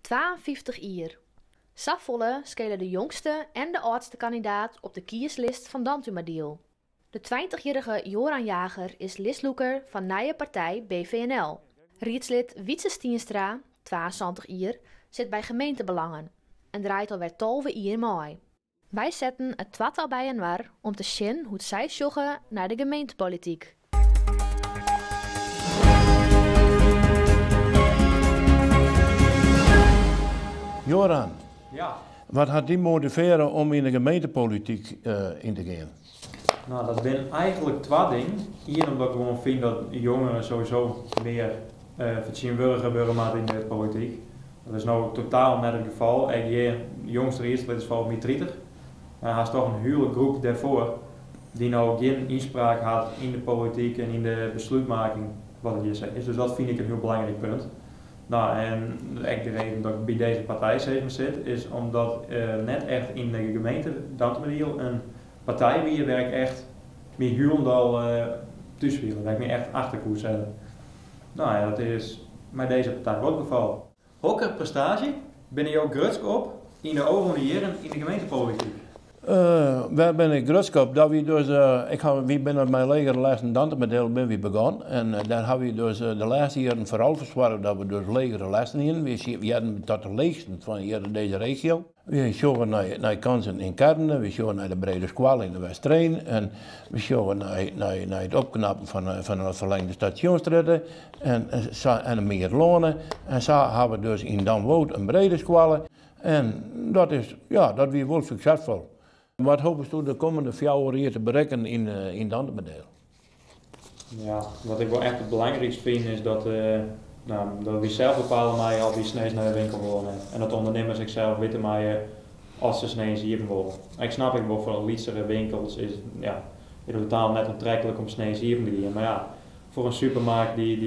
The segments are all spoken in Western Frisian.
52 jier. Safolle skele de jongste en de âldste kandidaat op de kieslist fan Dantumadiel. De tweintichjierrige Joran Jager is listlûker fan nije partij BVNL. Riedslid Wytse Stienstra, 72 jier, sit by Gemeentebelangen en draait alwer 12 jier mei. Wy setten it twatal byinoar om te sjen hoe't sy sjogge nei de gemeentepolityk. Joran, Ja. wat hat dy motivearre om yn de gemeentepolityk yn te gean? No, dat binne eigentlik twa dingen. Ien, omdat ik gewoan fyn dat jongeren sowieso mear fertsjintwurdige wurde moatte yn de polityk. Dat is no totaal net it gefal. Ek hjir, de jongste riedslid is folgens my 30. En hast toch in hiele groep dêrfoar dy't no gjin ynspraak hat yn de polityk en yn de beslútmakking, wat it hjir sa is. Dus dat fyn ik in hiel belangryk punt. No, en ek de reden dat ik by dizze partij sis mar sit, is omdat net echt yn de gemeente Dantumadiel in partij wie wêr't ik echt my hielendal thús fielde, wêr't ik my echt achter koe sette. No ja, dat is mei dizze partij wol it gefal. Hokker prestaasje binne jo grutsk op yn de ôfrûne jierren yn de gemeentepolityk? Wêr bin ik grutsk op? Dat wy dus, ik ha, wy binne mei legere lêsten Dantumadiel binne wy begûn en dêr ha wy dus de lêste jierren foaral foar soarge dat we dus legere lêsten hienen. Wy hearden tot de leechsten fan hjir yn dizze regio. Wy sjogge nei kansen yn Kernen, wy sjogge nei de brede skoalle yn de Westereen en wy sjogge nei it opknappen fan de ferlengde Stasjonsstrjitte en sa en de Mierloane. En sa ha we dus yn Damwâld in brede skoalle en dat is, ja, dat wie wol suksesfol. Wat hopesto de kommende 4 jier te berikken yn Dantumadiel? Ja, wat ik wol echt it belangrykst fyn is no, dat wy sels bepale meie oft wy sneins nei de winkel wolle of net. En dat de ûndernimmers ek sels witte meie oft se sneins iepen wolle. Ik snap ek wol foar lytsere winkels ja, is it totaal net oantreklik om sneins iepen te gean. Mar ja, foar in supermarkt dy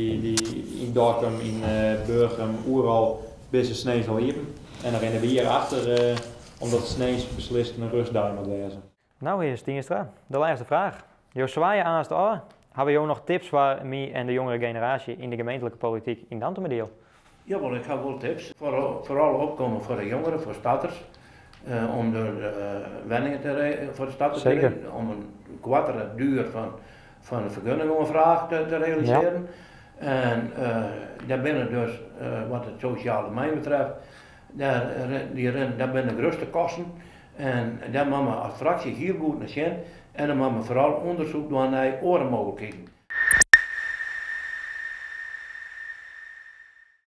yn Dokkum, yn Burgum, oeral binne se sneins al iepen. En dan rinne wy hjir achter omdat sneins beslist in rêstdei moat wêze. No, hear Stienstra, de lêste fraach. Jo swaaie aanst ôf. Hawwe jo noch tips foar my en de jongere generaasje yn de gemeentlike polityk yn Dantumadiel? Jawol, ik ha wol tips. Foaral opkomme foar de jongeren, foar starters. Om de wenningen te foar de starters te om in koartere duer fan de fergunningoanfraach te realisearjen. En dêr binne dus, wat it sosjaal domein betreft, dêr binne de grutste kosten. En dêr moatte we as fraksje hiel goed nei sjen en dan moatte we foaral ûndersyk dwaan nei oare mooglikheden.